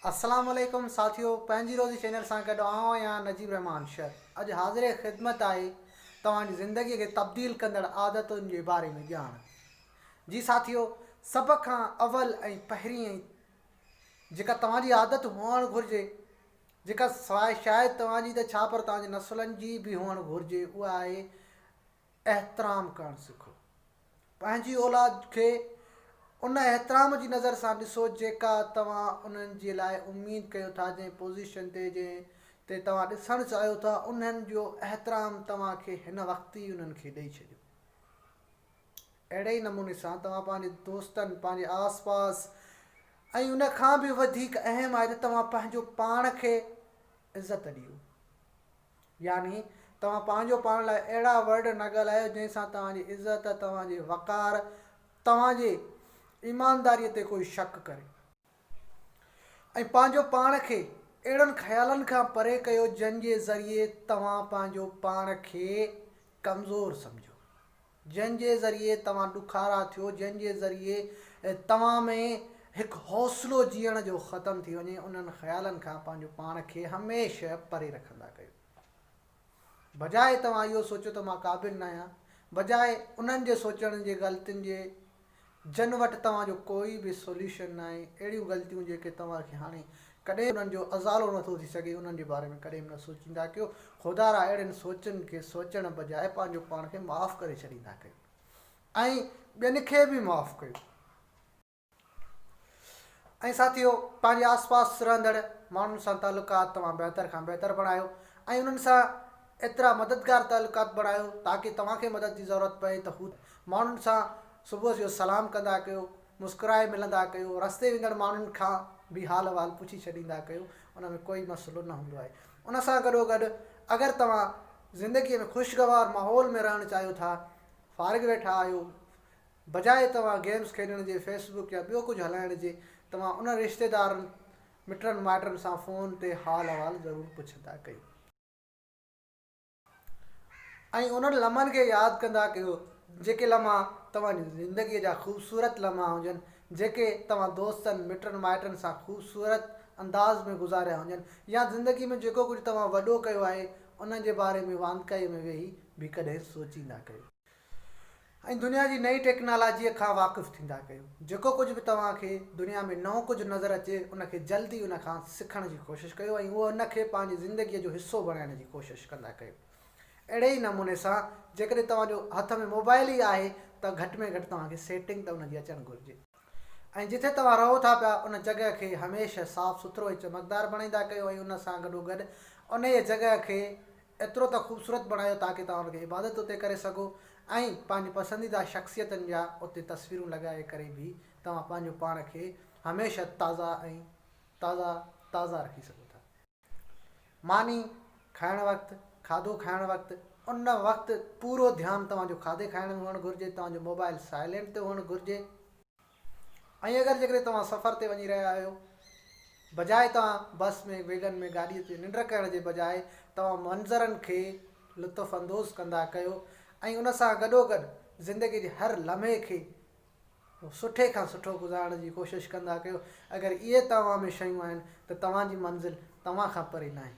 السلام عليڪم ساٿيو پنهنجي روزي چينل سان گڏ آئون آهيان نجيب الرحمان شر اڄ حاضر خدمت آهي توهان جي زندگي کي تبديل ڪندڙ عادتن جي باري ۾ ڄاڻ جي ساٿيو سڀ کان اول ۽ پهرين ۽ جيڪا توهان جي عادت هئڻ گهرجي جيڪا سواء شايد توهان جي ته ڇا پر توهان جي نسلن جي به هئڻ گهرجي اها آهي احترام ڪرڻ سکو. پنهنجي اولاد کي ان احترام جي نظر سان ڏسو جيڪا توهان انهن جي لاء اميد ڪيو ٿا، جنهن پوزيشن تي جنهن تي توهان ڏسڻ چاهيو ٿا انهن جو احترام توهان کي هن وقت ئي انهن کي ڏئي ڇڏيو. اهڙي ئي نموني سان توهان پنهنجي دوستن، پنهنجي آس پاس ۽ ان کان به وڌيڪ اهم آهي ته توهان پنهنجو پاڻ کي عزت ڏيو. يعني توهان پنهنجو پاڻ لاء اهڙا ورڊ نه ڳالهايو جنهن سان توهان جي عزت، توهان جي وقار، توهان جي ايمانداريء تي ڪوئي شڪ ڪري. ۽ پنهنجو پاڻ کي اهڙن خيالن کان پري ڪيو جن جي ذريعي توهان پنهنجو پاڻ کي ڪمزور سمجهو. جنهن جي ذريعي توهان ڏکارا ٿيو، جنهن جي ذريعي توهان ۾ هڪ حوصلو جيئڻ جو ختم ٿي وڃي، انهن خيالن کان پنهنجو پاڻ کي هميشه پري رکندا ڪيو. بجاء توهان اهو سوچو ته مان قابل ناهيان، بجاء انهن جي سوچڻ جي غلطين جي جن وٽ توهان جو ڪوئي به سوليوشن ناهي، اهڙيون غلطيون جيڪي توهان کي هاڻي ڪڏهن انهن جو ازالو نٿو ٿي سگهي، انهن جي باري ۾ ڪڏهن به نه سوچيندا ڪيو، خدارا اهڙين سوچن کي سوچڻ بجاء پنهنجو پاڻ کي معاف ڪري ڇڏيندا ڪيو ۽ ٻين کي به معاف ڪيو. ۽ ساٿيو پنهنجي آس پاس رهندڙ ماڻهن سان تعلقات توهان بهتر کان بهتر بڻايو ۽ انهن سان ايترا مددگار تعلقات بڻايو تاڪه توهان کي مدد جي ضرورت پئي ته هو ماڻهن سان صبح جو سلام ڪندا ڪيو مسڪرائي ملندا ڪيو رستي ويندڙ ماڻهن کان به حال احوال پڇي ڇڏيندا ڪيو ان ۾ ڪوئي مسئلو نه هوندو آهي ان سان گڏو گڏ اگر توهان زندگي ۾ خوشگوار ماحول ۾ رهڻ چاهيو ٿا فارغ ويٺا آهيو بجاء توهان گيمز کيڏڻ جي، فيس بڪ يا ٻيو ڪجهه هلائڻ جي، توهان انهن رشتيدارن، مٽن مائٽن سان فون تي حال احوال ضرور پڇندا ڪيو. ۽ انهن لمحن کي ياد ڪندا ڪيو، جيڪي لمحا توهان جي زندگيء جا خوبصورت لمحا هجن، جيڪي توهان دوستن، مٽن مائٽن سان خوبصورت انداز ۾ گذاريا هجن يا زندگي ۾ جيڪو ڪجهه توهان وڏو ڪيو آهي، ان جي باري ۾ واندڪائيء ۾ ويهي به ڪڏهن سوچيندا ڪيو. ۽ دنيا جي نئين ٽيڪنالاجيء کان واقف ٿيندا ڪيو. جيڪو ڪجهه به توهان کي دنيا ۾ نئون ڪجهه نظر اچي ان کي جلد ئي ان کان سکڻ جي ڪوشش ڪيو ۽ اهو ان کي پنهنجي زندگيء جو حصو بڻائڻ جي ڪوشش ڪندا ڪيو. اهڙي ئي نموني سان جيڪڏهن توهان جو هٿ ۾ موبائل ئي آهي ته گهٽ ۾ گهٽ توهان کي سيٽنگ ته ان جي اچڻ گهرجي. ۽ جتي توهان رهو ٿا پيا ان جڳهه کي هميشه صاف سٿرو ۽ چمڪدار بڻائيندا ڪيو ۽ ان سان گڏوگڏ انهيء جڳهه کي ايترو ته خوبصورت بڻايو تاڪه توهان ان کي عبادت اتي ڪري سگهو ۽ پنهنجي پسنديده شخصيتن جا اتي تصويرون لڳائي ڪري به توهان پنهنجو پاڻ کي هميشه تازه ۽ تازه تازه رکي سگهو ٿا. ماني کائڻ وقت، کاڌو کائڻ وقت ان وقت پورو ڌيان توهان جو کاڌي کائڻ ۾ هئڻ گهرجي، توهان جو موبائل سائلينٽ تي هئڻ گهرجي. ۽ اگر جيڪڏهن توهان سفر تي وڃي رهيا آهيو بجاء توهان بس ۾ ويگن ۾ گاڏيء تي ننڊ ڪرڻ جي بجاء توهان منظرن کي لطف اندوز ڪندا ڪيو ۽ ان سان گڏوگڏ زندگي جي هر لمحي کي سٺي کان سٺو گذارڻ جي ڪوشش ڪندا ڪيو اگر اهي توهان ۾ شيون آهن ته توهان جي منزل توهان کان پري ناهي.